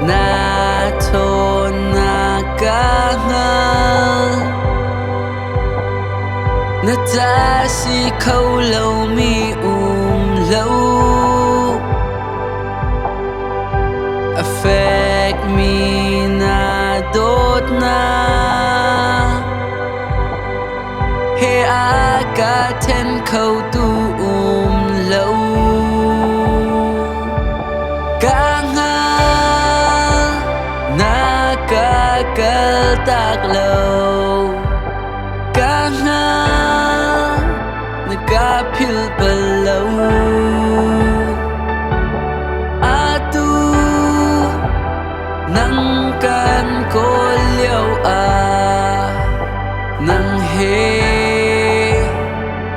Na ṭhawnnak ka hngal. Na ca si kho lomi um lo. A fekmi na dawtnak he a ka ṭhen khotu um lo. Ka hngal, na ka kaltak lo. Ka hngal, na ka philh bal lo. Atu nang kan kawl lio ah nang he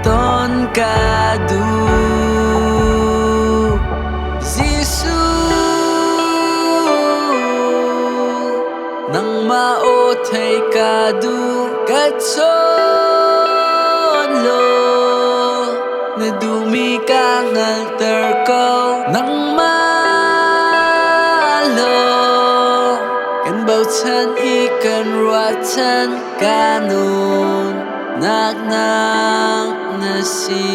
ton ka duh. Jesuh, nangmah aw thei ka duh, ka chawn law na duhmi ka hngalhter ko. Nangmah law kan bochan i kan ruahchan ka nunnak nang na si.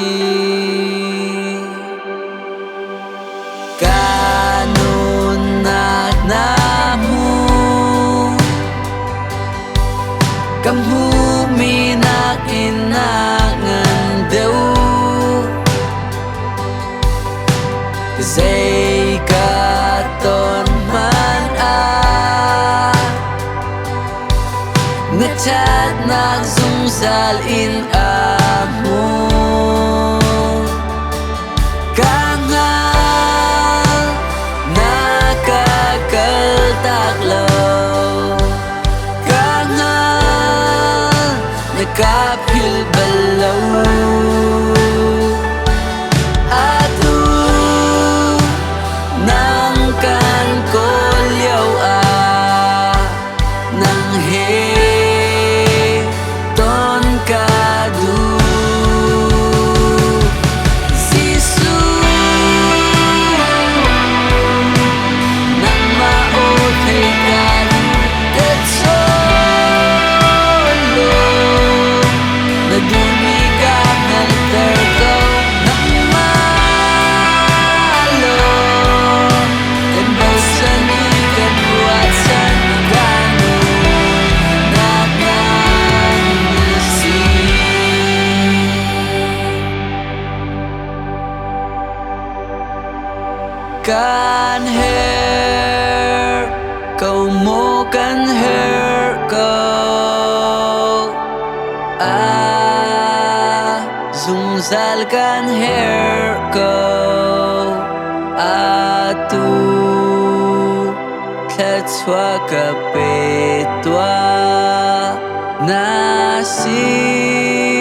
Ka nunnak na hmu, ka hmuhmi nakin na ngan deuh. Zei ka ton hmanh ah na ṭhatnak zungzal in a hmu. Ka hngal, na ka kaltak lo. Ka hngal, na ka philh bal lo. Atu nang kan kawl lio ah nang he ton ka duh. Jesuh, nangmah aw thei ka duh, ka chawn law na duhmi ka hngalhter ko. Nangmah law kan bochan i kan ruahchan ka nunnak nang na si. Kan herh ko maw kan herh ko. Ah, zungzal kan herh ko. Atu thluachuah ka pe tuah na si.